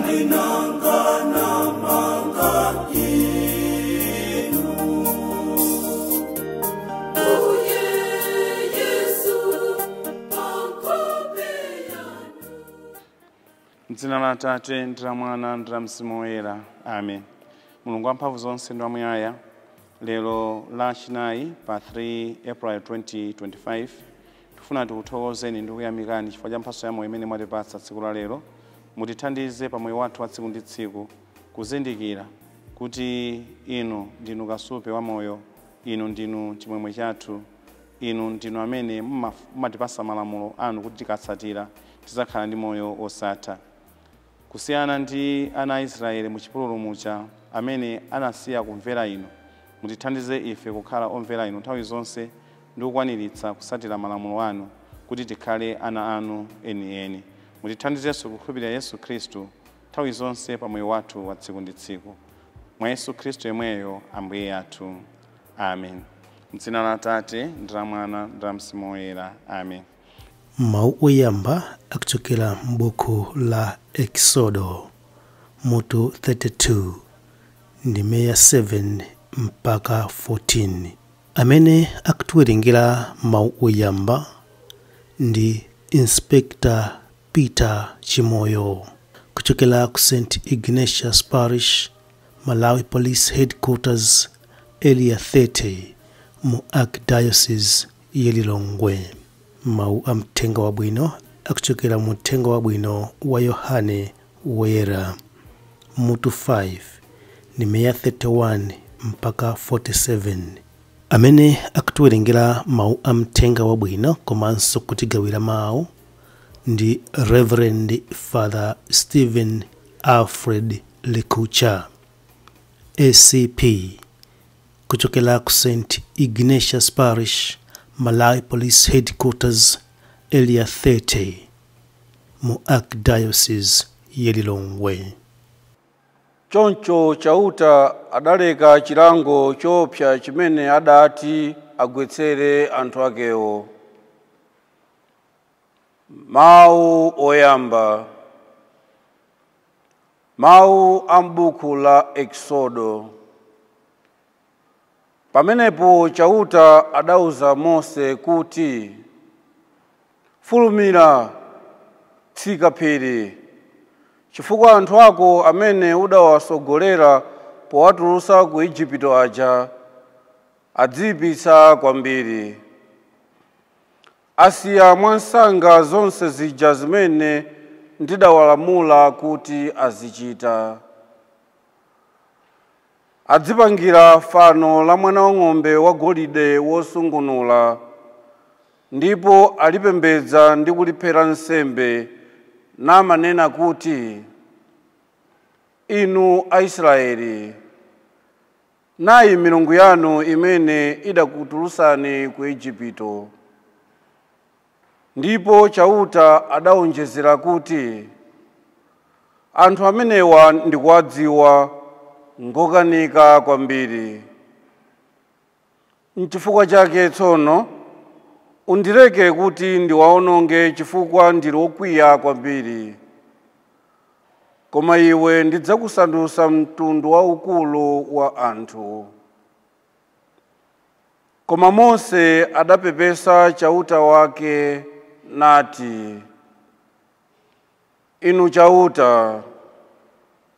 Ndinanga namanga inu. Uye Yesu pankope yanu. M'dzina la Atate ndi la Mwana ndi la Mzimu Woyera. Amen. Mulungu wamphamvu zonse ndi wamuyaya, lero lachinayi pa 3 April 2025 tifuna tikuthokozeni ndi kuyamikani chifukwa cha mphatso ya moyo imene mwatipatsa tsiku la lero. Mutithandize pa moyo wathu wa tsiku ndi tsiku kuzindikira kuti inu ndinu kasupe wa moyo, inu ndinu chimwemwe chathu, inu ndinu amene mumatipasa malamulo anu kuti tikatsatira tidzakhala ndi moyo osatha. Kusiyana ndi ana a Israeli mu chipululu muja amene anasiya kumvera inu, mutithandize ife kukhala omvera inu nthawi zonse ndi kukwaniritsa kutsatira malamulo anu kuti tikhale ana anu enieni. Mutithandizenso kukhulupirira Yesu Khristu nthawi zonse pa moyo wathu wa tsiku ndi tsiku. Mwa Yesu Khristu yemweyo Ambuye athu. Amen. M'dzina la Atate ndi la Mwana ndi la Mzimu Woyera. Amen. Mawu oyamba akuchokera m'buku la Exodo mutu 32 ndime ya 7 mpaka 14. Amene akutiwerengera mawu oyamba ndi Inspector Peter Chimoyo kuchokera ku St. Ignatius Parish, Malawi Police Headquarters, Area 30 mu Archdiocese ya Lilongwe. Mawu a mthenga wabwino akuchokera mu mthenga wabwino wa Yohane Woyera mutu 5 ndime ya 31 mpaka 47. Amene akutiwerengera mawu a mthenga wabwino komanso kutigawira mawu ndi Reverend Father Stephen Alfred Likucha ACP kuchokera ku St. Ignatius Parish, Malawi Police Headquarters, Area 30 mu Archdiocese ya Lilongwe. Choncho Chauta adaleka chilango choopsa chimene adati agwetsere anthu akewo. Mawu oyamba. Mawu a m'buku la Exodo. Pamenepo Chauta adauza Mose kuti, fulumira, tsika phiri, chifukwa anthu ako amene udawasogolera powatulutsa ku Igupto aja adziyipitsa kwambiri. Asiya mwansanga zonse zija zimene ndidawalamula kuti azichita. Adzipangira fano la mwana wang'ombe wagolide wosungunula, ndipo alipembedza ndi kuliphera nsembe, namanena kuti, inu Aisraeli, nayi milungu yanu imene idakutulutsani ku Igupto. Ndipo Chauta adawonjezera kuti, anthu amenewa ndikuwadziwa, ngokanika kwambiri. N'chifukwa chake tsono undileke kuti ndiwaononge, chifukwa ndili wokwiya kwambiri. Koma iwe ndidzakusandutsa mtundu waukulu wa anthu. Koma Mose adapepesa Chauta wake nati, inu Chauta,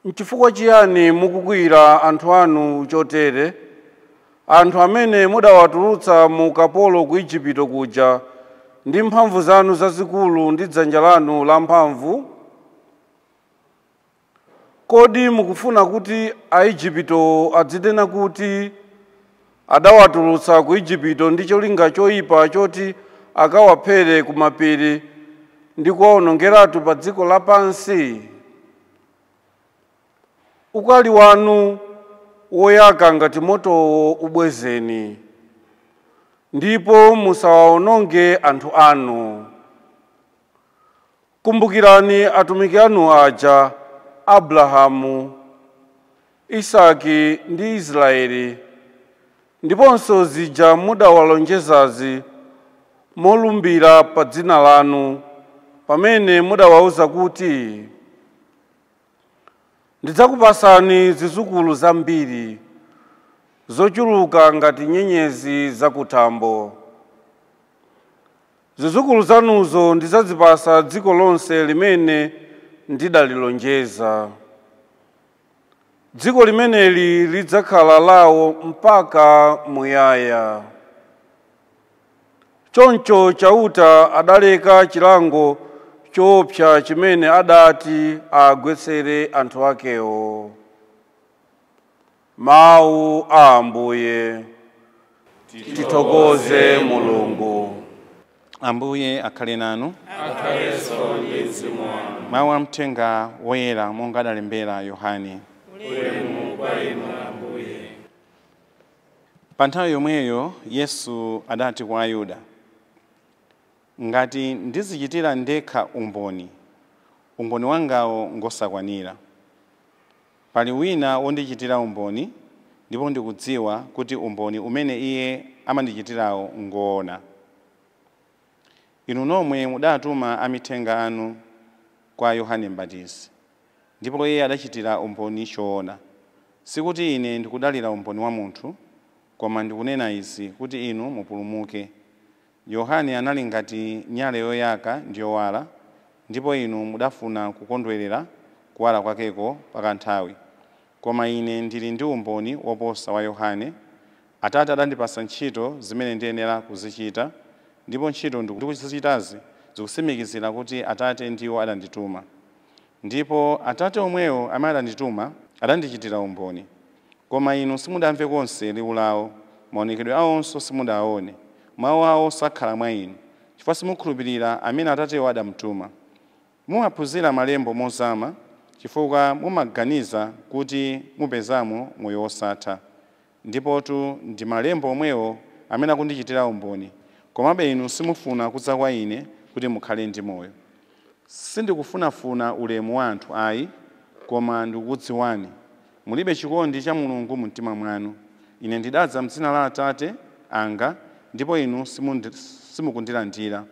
n'chifukwa chiyani mukukwiyira anthu anu chotere, anthu amene mudawatulutsa mu ukapolo ku Igupto kuja ndi mphamvu zanu zazikulu ndi dzanja lanu lamphamvu? Kodi mukufuna kuti Aigupto adzinena kuti adawatulutsa ku Igupto ndi cholinga choyipa choti akawaphere ku mapiri ndi kuwawonongeratu pa dziko lapansi? Ukali wanu woyaka ngati motowo ubwezeni, ndipo musawawononge anthu anu. Kumbukirani atumiki anu aja, Abrahamu, Isaki ndi Israeli, ndiponso zija mudawalonjezazi molumbira pa dzina lanu, pamene mudawawuza kuti, Ndidzakupasani zidzukulu zambiri, zochuluka ngati nyenyezi zakuthambo. Zidzukulu zanuzo ndidzazipasa dziko lonse limene ndidalilonjeza. Dziko limeneli lidzakhala lawo mpaka muyaya. Choncho Chauta adaleka chilango choopsa chimene adati agwetsere anthu akewo. Mawu a Ambuye. Tithokoze Mulungu. Ambuye akhale nanu. Akhalenso ndi mzimu wanu. Mawu a mthenga woyera monga adalembera Yohane. Ulemu kwa inu Ambuye. Pa nthawi yomweyo Yesu adati kwa Ayuda, ngati ndizichitira ndekha umboni, umboni wangawo ngosakwanira. Pali wina wondichitira umboni, ndipo ndikudziwa kuti umboni umene iye amandichitirawo ngoona. Inu nomwe mudatuma amithenga anu kwa Yohane Mbatizi, ndipo iye adachitira umboni choona. Sikuti ine ndikudalira umboni wa munthu, koma ndikunena izi kuti inu mupulumuke. Yohane anali ngati nyale yoyaka ndi yowala, ndipo inu mudafuna kukondwerera kuwala kwakeko pakanthawi. Koma ine ndili ndi umboni woposa wa Yohane. Atate adandipasa ntchito zimene ndiyenera kuzichita, ndipo ntchito ndikuzichitazi zikutsimikizira kuti Atate ndiwo adandituma. Ndipo Atate omwewo amene adandituma adandichitira umboni. Koma inu simudamve konse liwu lawo, maonekedwe awonso simudaone, mawu awo sakhala mwa inu, chifukwa simukhulupirira amene Atatewo adamutuma. Mumaphunzira malembo mozama, chifukwa mumaganiza kuti mupezamo moyo wosatha. Ndipotu ndi malembo omwewo amene akundichitira umboni, komabe inu simufuna kudza kwa ine kuti mukhale ndi moyo. Sindikufunafuna ulemu wa anthu ayi, koma ndikukudziwani. Mulibe chikondi cha Mulungu mu mtima mwanu. Ine ndidadza m'dzina la Atate anga, ndipo inu simukundilandira.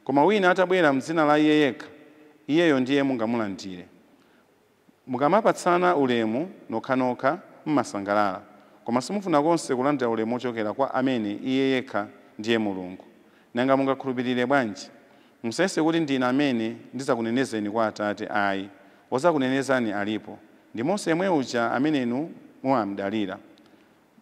Koma wina atabwera m'dzina la iye yekha, iyeyo ndiye mungamulandire. Mukamapatsana ulemu nokhanokha mmasangalala, koma simufuna konse kulandira ulemu wochokera kwa amene iye yekha ndiye Mulungu. Nanga mungakhulupirire bwanji? Musayese kuti ndine amene ndidzakunenezeni kwa Atate ayi. Wozakunenezani alipo, ndi Mose yemwe uja amene inu mumamudalira.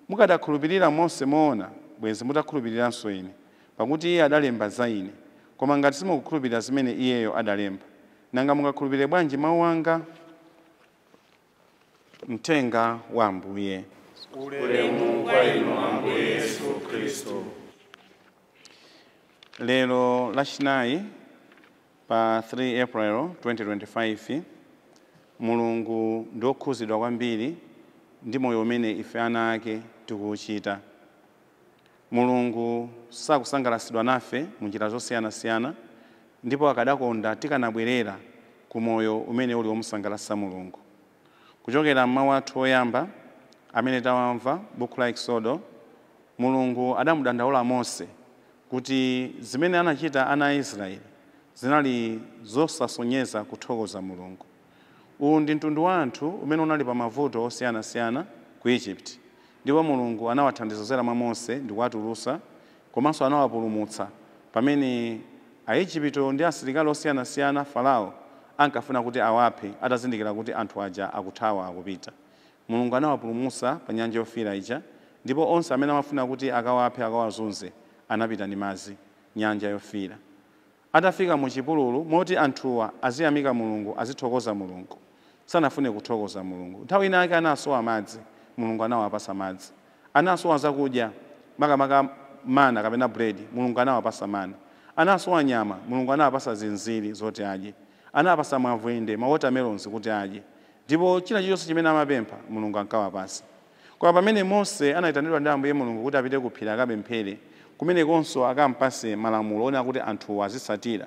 Mukadakhulupirira Mose moona, bwenzi mutakhulupiriranso ine, pakuti iye adalemba za ine. Koma ngati simukukhulupirira zimene iyeyo adalemba, nanga mungakhulupirire bwanji mawu anga? Mthenga wa Ambuye. Ulemu kwa inu Ambuye Yesu Khristu. Lero lachinayi pa 3 April 2025, Mulungu ndi wokhuzidwa kwambiri ndi moyo umene ife ana ake tikuwuchita. Mulungu sakusangalatsidwa nafe munjira zosiyanasiyana, ndipo akadakonda tikanabwerera ku moyo umene uli womusangalatsa Mulungu. Kuchokera mmawu athu oyamba amene tawamva buku la Exodo, Mulungu adamudandaula Mose kuti zimene anachita ana a Israeli zinali zosasonyeza kuthokoza Mulungu. Uwu ndi mtundu wa anthu umene unali pa mavuto osiyanasiyana ku Egypt, ndipo Mulungu anawathandizira mwa Mose ndi kuwatulutsa, komanso anawapulumutsa pamene Aigupto ndi asilikali osiyanasiyana Farao ankafuna kuti awaphe atazindikira kuti anthu aja akuthawa akupita. Mulungu anawapulumutsa pa nyanja yofiira ija, ndipo onse amene amafuna kuti akawaphe akawazunze anapita ndi madzi nyanja yofiira. Atafika mu chipululu, moti anthuwa aziyamika Mulungu, azithokoza Mulungu, sanafune kuthokoza Mulungu. Nthawi ina yake anasowa madzi, Mulungu anawapasa madzi. Anasowa zakudya, makamaka mana kapena buledi, Mulungu anawapasa mana. Anasowa nyama, Mulungu anawapasa zinziri zoti adye. Anawapasa mavwende, ma watermelons kuti adye. Ndipo china chilichonse chimene amapempha, Mulungu ankawapasa. Koma pamene Mose anayitanidwa ndi Ambuye Mulungu kuti apite ku phiri akapemphere, kumenekonso akampase malamulo onena kuti anthuwo azitsatira,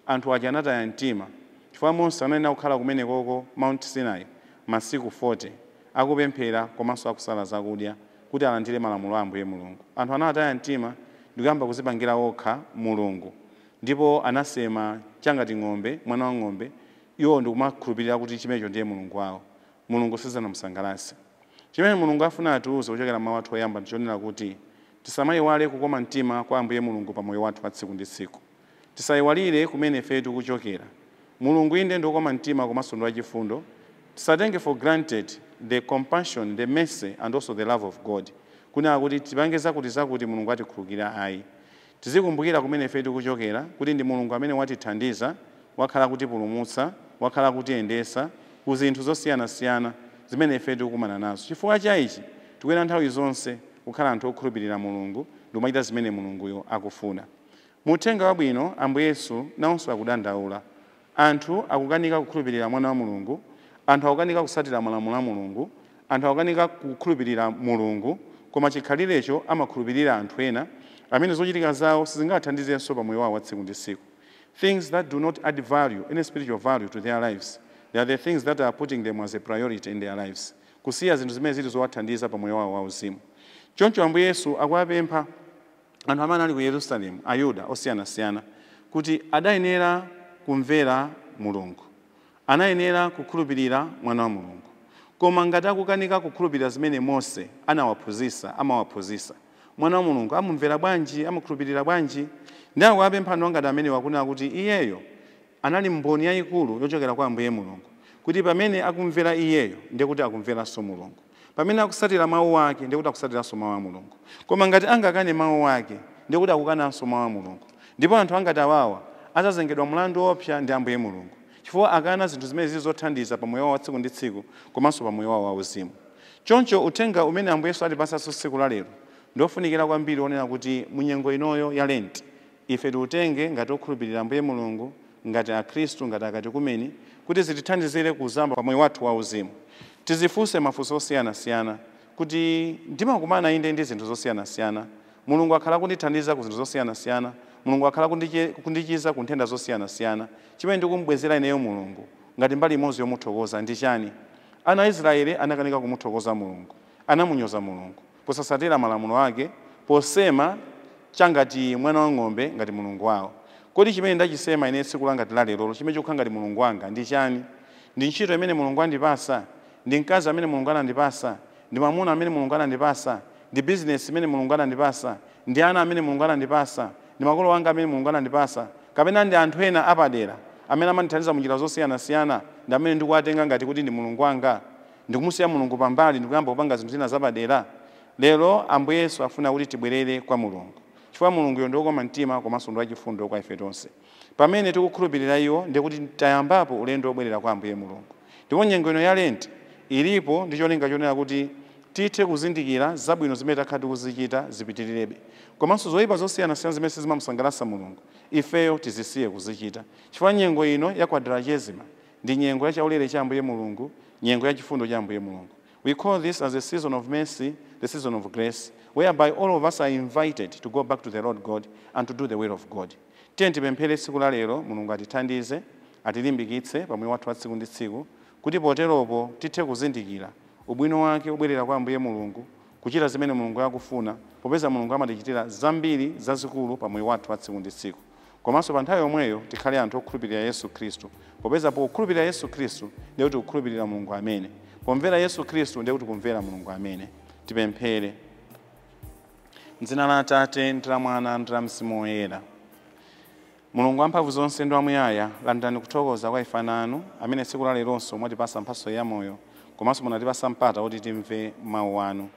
anthu aja anataya mtima, chifukwa Mose anayenera kukhala kumenekoko Mount Sinai masiku 40 akupemphera komanso akusala zakudya kuti alandire malamulo a Ambuye Mulungu. Anthu anataya mtima ndikuyamba kuzipangira okha Mulungu, ndipo anasema changati ng'ombe, mwana wa ng'ombe, iwo ndikumakhulupirira kuti chimenecho ndiye Mulungu wawo. Mulungu sizanamusangalatse. Chimene Mulungu afuna atiuze kuchokera mawu athu oyamba ndichonena kuti tisamayiwale kukoma mtima kwa Ambuye Mulungu pa moyo wathu wa tsiku ndi tsiku. Tisayiwalire kumene ife tikuchokera. Mulungu inde ndi wokoma mtima komanso ndi wachifundo. Tisatenge for granted the compassion, the mercy and also the love of God. Kunena kuti tipange zakuti zakuti Mulungu atikhululukira ayi. Tizikumbukira kumene ife tikuchokera kuti ndi Mulungu amene watithandiza, wakhala kutipulumutsa, wakhala kutiyendetsa ku zinthu zosiyanasiyana zimene ife tikukumana nazo. Chifukwa cha ichi tikuyenera nthawi zonse kukhala anthu okhulupirira Mulungu ndi kumachita zimene Mulunguyo akufuna. Mu uthenga wabwino Ambuye Yesu nawonso akudandaula. Anthu akukanika kukhulupirira mwana wa Mulungu, anthu akukanika kutsatira malamulo a Mulungu, anthu akukanika kukhulupirira Mulungu, koma chikhalirecho amakhulupirira anthu ena amene zochitika zawo sizingathandizenso pa moyo wawo wa tsiku ndi tsiku. Things that do not add value, any spiritual value to their lives, they are the things that are putting them as a priority in their lives. Kusiya zinthu zimene zili zowathandiza pa moyo wawo wauzimu. Choncho Ambuye Yesu akuwapempha anthu amene ali ku Yerusalemu, Ayuda osiyanasiyana, kuti adayenera kumvera Mulungu, anayenera kukhulupirira mwana wa Mulungu. Koma ngati akukanika kukhulupirira zimene Mose anawaphunzitsa, amawaphunzitsa, mwana wa Mulungu amumvera bwanji, amukhulupirira bwanji? Ndi akuwapempha anthu angati amene wakunena kuti iyeyo anali mboni yayikulu yochokera kwa Ambuye Mulungu, kuti pamene akumvera iyeyo ndiye kuti akumveranso Mulungu, pamene akusatira mawu ake ndiye kuti akusatiranso mawu a Mulungu. Koma ngati angakane mawu ake ndiye kuti akukananso mawu a Mulungu. Ndipo anthu angati awawa adzazengedwa mlandu woopsa ndi Ambuye Mulungu, chifukwa akana zinthu zimene zili zothandiza pa moyo wawo wa tsiku ndi tsiku komanso pa moyo wawo wauzimu. Choncho uthenga umene Ambuye Yesu atipasanso tsiku la lero ndiofunikira kwambiri, onena kuti munyengo inoyo ya Lent ife tiutenge ngati okhulupirira Ambuye Mulungu, ngati Akhristu, ngati akatikumeni, kuti zitithandizire kuzama pa moyo wathu wauzimu. Tizifunse mafunso osiyanasiyana kuti ndimakumana inde ndi zinthu zosiyanasiyana, Mulungu akhala kundithandiza ku zinthu zosiyanasiyana, Mulungu akhala kundichiza ku nthenda zosiyanasiyana, chimene ndikumbwezera ineyo Mulungu ngati mbali imodzi yomuthokoza ndi chani? Ana a Israeli anakanika kumuthokoza Mulungu, anamunyoza Mulungu posasatira malamulo ake, posema changati mwana wa ng'ombe ngati Mulungu wawo. Kodi chimene ndachisema ine tsiku langa la lero, chimene chikukhala ngati Mulungu wanga ndi chani? Ndi ntchito imene Mulungu andipasa? Ndi mkazi amene Mulungu anandipasa? Ndi mwamuna amene Mulungu anandipasa? Ndi bizinesi imene Mulungu anandipasa? Ndi ana amene Mulungu anandipasa? Ndi makolo anga amene Mulungu anandipasa? Kapena ndi anthu ena apadera amene amandithandiza munjira zosiyanasiyana ndi amene ndikuwatenga ngati kuti ndi Mulungu wanga, ndikumusiya Mulungu pambali ndikuyamba kupanga zinthu zina zapadera? Lero Ambuye Yesu afuna kuti tibwerere kwa Mulungu, chifukwa Mulunguyo ndi wokoma mtima komanso ndi wachifundo kwa ife tonse. Pamene tikukhulupirira iwo ndiye kuti tayambapo ulendo wobwerera kwa Ambuye Mulungu. Ndipo nyengo ino ya Lent ilipo ndi cholinga chonena kuti tithe kuzindikira zabwino zimene takhala tikuzichita zipitirirebe, komanso zoyipa zosiyanasiyana zimene sizimamusangalatsa Mulungu ifeyo tizisiye kuzichita, chifukwa nyengo ino ya Quadragesima ndi nyengo ya chaulere cha Ambuye Mulungu, nyengo ya chifundo cha Ambuye Mulungu. We call this as a season of mercy, the season of grace, whereby all of us are invited to go back to the Lord God and to do the will of God. Tiye tipemphere tsiku la lero Mulungu atithandize, atilimbikitse pamoyo wathu wa tsiku ndi tsiku, kuti poteropo tithe kuzindikira ubwino wake ubwerera kwa Ambuye Mulungu, kuchita zimene Mulungu akufuna, popeza Mulungu amatichitira zambiri zazikulu pamoyo wathu wa tsiku ndi tsiku. Komanso pa nthawi yomweyo tikhale anthu okhulupirira Yesu Khristu, popeza pokhulupirira Yesu Khristu ndiye kuti kukhulupirira Mulungu amene, pomvera Yesu Khristu ndiye kuti kumvera Mulungu amene. Tipemphere. M'dzina la Atate ndi la Mwana ndi la Mzimu Woyera. Mulungu wamphamvu zonse ndi wamuyaya, landirani kuthokoza kwa ife ana anu amene tsiku la leronso mwatipasa mphatso ya moyo, komanso munatipasa mpata woti timve mawu anu.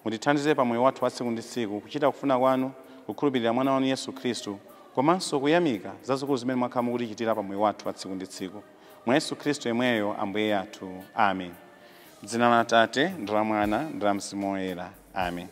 Mutithandize pa moyo wathu wa tsiku ndi tsiku kuchita kufuna kwanu, kukhulupirira mwana wanu Yesu Khristu, komanso kuyamika zazikulu zimene mwakhala mukutichitira pa moyo wathu wa tsiku ndi tsiku. Mwa Yesu Khristu yemweyo Ambuye athu. Amen. Dzina la Atate ndi la Mwana ndi la Mzimu Woyera. Amen.